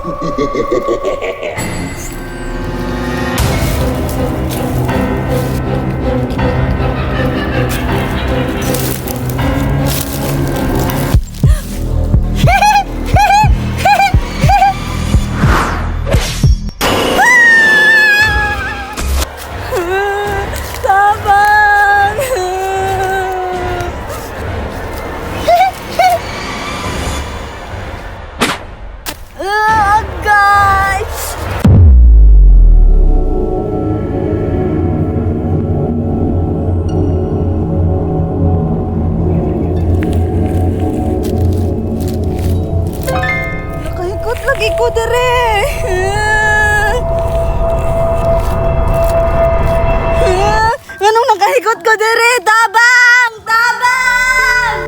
Tabang! Agay! Nakahikot lagi ko dere. Nganong nakahikot ko dere? Tabang! Tabang!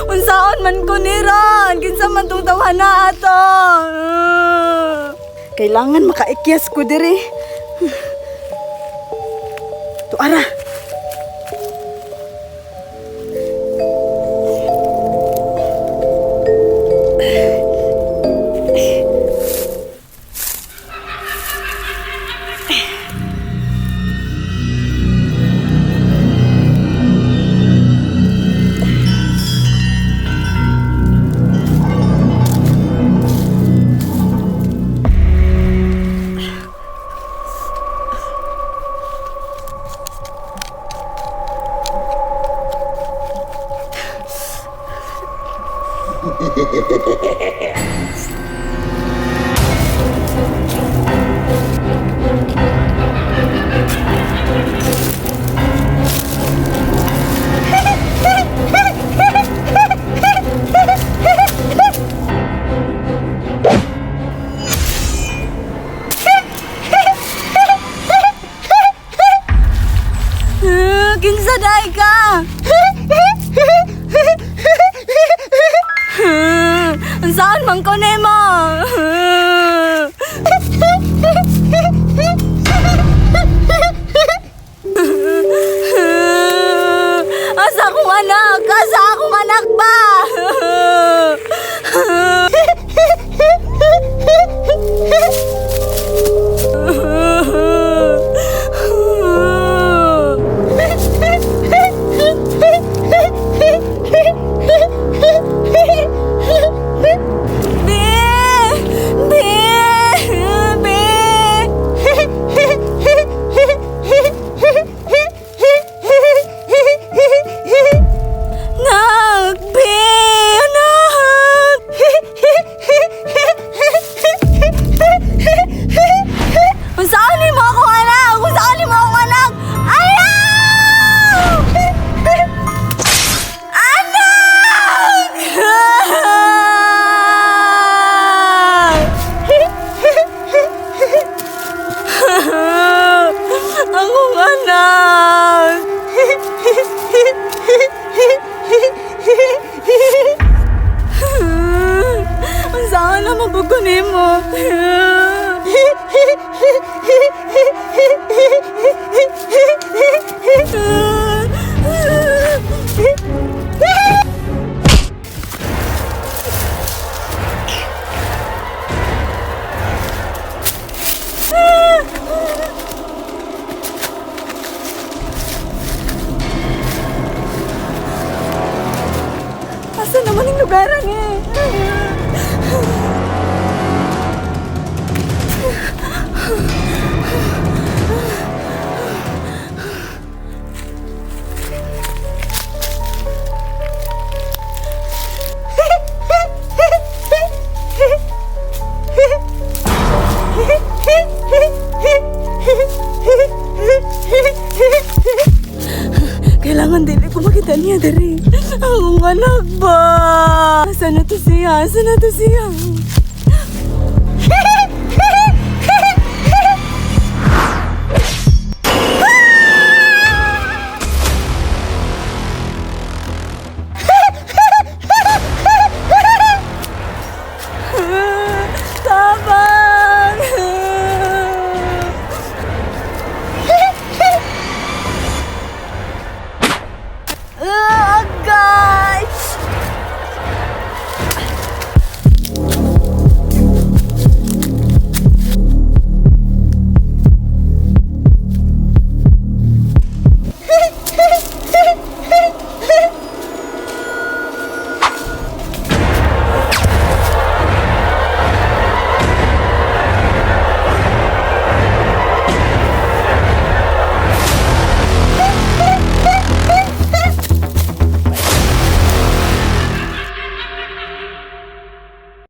Unsaon man ko ni Ron? Kinsa man tong tawhana ato? Kailangan makaikyas ko dere. Tuara. Kinsa day ka? Saan man ko nimo? Asa akong anak? Asa akong anak ba? Be! Be! Be! Nak! Be! Anak! Unsaon nimo akong anak? Unsaon nimo akong anak? Ayaw! Anak! Akong anak! Ang saan na mabugo nimo? Asa naman yung lugaran eh? Kailangan dili ko makita niya diri. Akong anak ba? Asa na to siya? Asa na to siya? Tabang!